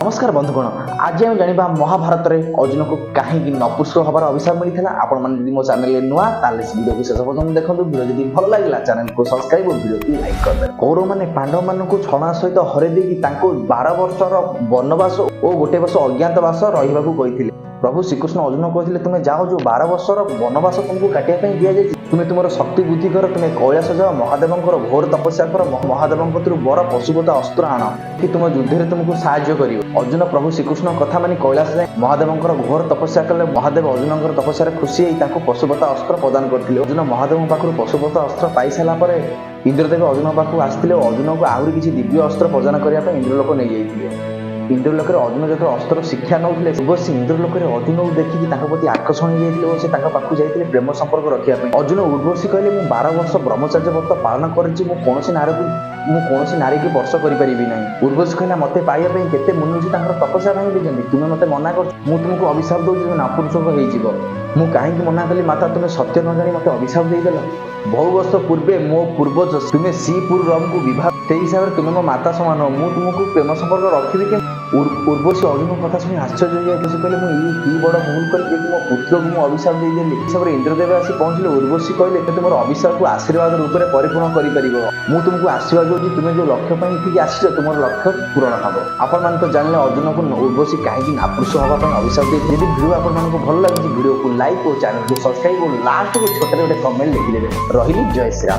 ନମସ୍କାର ବନ୍ଧୁଗଣ, ଆଜି ଆମେ ଜାଣିବା ମହାଭାରତରେ ଅର୍ଜୁନକୁ କାହିଁକି ନପୁଂସକ ହେବାର ଅଭିଶାପ ମିଳିଥିଲା। ଆପଣମାନେ ଯଦି ମୋ ଚ୍ୟାନେଲରେ ନୂଆ, ତାହେଲେ ଭିଡ଼ିଓକୁ ଶେଷ ପର୍ଯ୍ୟନ୍ତ ଦେଖନ୍ତୁ। ଭିଡ଼ିଓ ଯଦି ଭଲ ଲାଗିଲା, ଚ୍ୟାନେଲକୁ ସବସ୍କ୍ରାଇବ ଓ ଭିଡ଼ିଓକୁ ଲାଇକ୍ କରିଦେବେ। କୌରବମାନେ ପାଣ୍ଡବମାନଙ୍କୁ ଛଳନା ସହିତ ହରେଇ ଦେଇକି ତାଙ୍କୁ 12 ବର୍ଷର ବନବାସ ଓ ଗୋଟେ ବର୍ଷ ଅଜ୍ଞାତବାସ ରହିବାକୁ କହିଥିଲେ। ପ୍ରଭୁ ଶ୍ରୀକୃଷ୍ଣ ଅର୍ଜୁନ କହିଥିଲେ, ତୁମେ ଯାଅ, ଯୋଉ 12 ବର୍ଷର ବନବାସ ତୁମକୁ କାଟିବା ପାଇଁ ଦିଆଯାଇଛି, ତୁମେ ତୁମର ଶକ୍ତି ବୃଦ୍ଧି କର, ତୁମେ କୈଳାସ ଯାଅ, ମହାଦେବଙ୍କର ଘୋର ତପସ୍ୟା କର, ମହାଦେବଙ୍କ କତିରୁ ବର ପଶୁପତ ଅସ୍ତ୍ର ଆଣ କି ତୁମ ଯୁଦ୍ଧରେ ତୁମକୁ ସାହାଯ୍ୟ କରିବ। ଅର୍ଜୁନ ପ୍ରଭୁ ଶ୍ରୀକୃଷ୍ଣଙ୍କ କଥା ମାନି କୈଳାସ ଯାଇ ମହାଦେବଙ୍କର ଘୋର ତପସ୍ୟା କଲେ। ମହାଦେବ ଅର୍ଜୁନଙ୍କର ତପସ୍ୟାରେ ଖୁସି ହେଇ ତାଙ୍କୁ ପଶୁପତ ଅସ୍ତ୍ର ପ୍ରଦାନ କରିଥିଲେ। ଅର୍ଜୁନ ମହାଦେବଙ୍କ ପାଖରୁ ପଶୁପତ ଅସ୍ତ୍ର ପାଇସାରିଲା ପରେ ଇନ୍ଦ୍ରଦେବ ଅର୍ଜୁନଙ୍କ ପାଖକୁ ଆସିଥିଲେ ଓ ଅର୍ଜୁନଙ୍କୁ ଆହୁରି କିଛି ଦିବ୍ୟ ଅସ୍ତ୍ର ପ୍ରଦାନ କରିବା ପାଇଁ ଇନ୍ଦ୍ରଲୋକ ନେଇଯାଇଥିଲେ। ଇନ୍ଦ୍ରଲୋକରେ ଅର୍ଜୁନ ଯେତେବେଳେ ଅସ୍ତ୍ର ଶିକ୍ଷା ନେଉଥିଲେ, ଉର୍ବଶୀ ଇନ୍ଦ୍ରଲୋକରେ ଅର୍ଜୁନକୁ ଦେଖିକି ତାଙ୍କ ପ୍ରତି ଆକର୍ଷଣ ହେଇଯାଇଥିଲେ ଓ ସେ ତାଙ୍କ ପାଖକୁ ଯାଇଥିଲେ ପ୍ରେମ ସମ୍ପର୍କ ରଖିବା ପାଇଁ। ଅର୍ଜୁନ ଉର୍ବଶୀ କହିଲେ, ମୁଁ 12 ବର୍ଷ ବ୍ରହ୍ମଚର୍ଯ୍ୟ ବ୍ରତ ପାଳନ କରିଛି। ମୁଁ କୌଣସି ନାରୀକୁ ସ୍ପର୍ଶ କରିପାରିବି ନାହିଁ। ଉର୍ବଶୀ କହିଲା, ମତେ ପାଇବା ପାଇଁ କେତେ ମୁନି ଋଷି ତାଙ୍କର ତପସ୍ୟା ଭାଙ୍ଗି ଦେଇଛନ୍ତି, ତୁମେ ମତେ ମନା କରୁଛ। ମୁଁ ତୁମକୁ ଅଭିଶାପ ଦଉଛି, ତୁମେ ନପୁଂସକ ହେଇଯିବ। ମୁଁ କାହିଁକି ମନା କଲି ମାତା? ତୁମେ ସତ୍ୟ ନ ଜାଣି ମତେ ଅଭିଶାପ ଦେଇଦେଲ। ବହୁ ବର୍ଷ ପୂର୍ବେ ମୋ ପୂର୍ବଜ ତୁମେ ଶ୍ରୀପୁର ରମକୁ ବିବାହ, ସେଇ ହିସାବରେ ତୁମେ ମୋ ମାତା ସମାନ। ମୁଁ ତୁମକୁ ପ୍ରେମ ସମ୍ପର୍କ ରଖିବି କି? ଉର୍ବଶୀ ଅର୍ଜୁନଙ୍କ କଥା ଶୁଣି ଆଶ୍ଚର୍ଯ୍ୟ ହୋଇଯାଇଥିଲେ। ସେ କହିଲେ, ମୁଁ ଇଏ କି ବଡ଼ ଭୁଲ କଲି ଯେ କି ମୋ ପୁତ୍ରକୁ ମୁଁ ଅଭିଶାପ ଦେଇଦେଲି। ହିସାବରେ ଇନ୍ଦ୍ରଦେବ ଆସି ପହଞ୍ଚିଲେ। ଉର୍ବଶୀ କହିଲେ, ତୁମର ଅଭିଶାପକୁ ଆଶୀର୍ବାଦ ରୂପରେ ପରିପୂର୍ଣ୍ଣ କରିପାରିବ। ମୁଁ ତୁମକୁ ଆଶୀର୍ବାଦ ଦେଉଛି, ତୁମେ ଯୋଉ ଲକ୍ଷ୍ୟ ପାଇଁ ଏଠିକି ଆସିଛ, ତୁମର ଲକ୍ଷ୍ୟ ପୂରଣ ହେବ। ଆପଣମାନେ ତ ଜାଣିଲେ ଅର୍ଜୁନକୁ ଉର୍ବଶୀ କାହିଁକି ନାପୁଂସକ ହେବା ପାଇଁ ଅଭିଶାପ ଦେଇଥିଲେ। ଯଦି ଭିଡ଼ିଓ ଆପଣମାନଙ୍କୁ ଭଲ ଲାଗୁଛି, ଭିଡ଼ିଓକୁ ଲାଇକ୍ ଓ ଚ୍ୟାନେଲକୁ ସବସ୍କ୍ରାଇବ ଓ ଲାଷ୍ଟକୁ ଛୋଟରେ ଗୋଟେ କମେଣ୍ଟ ଲେଖିଦେବେ। ରହିଲି, ଜୟ ଶ୍ରୀରାମ।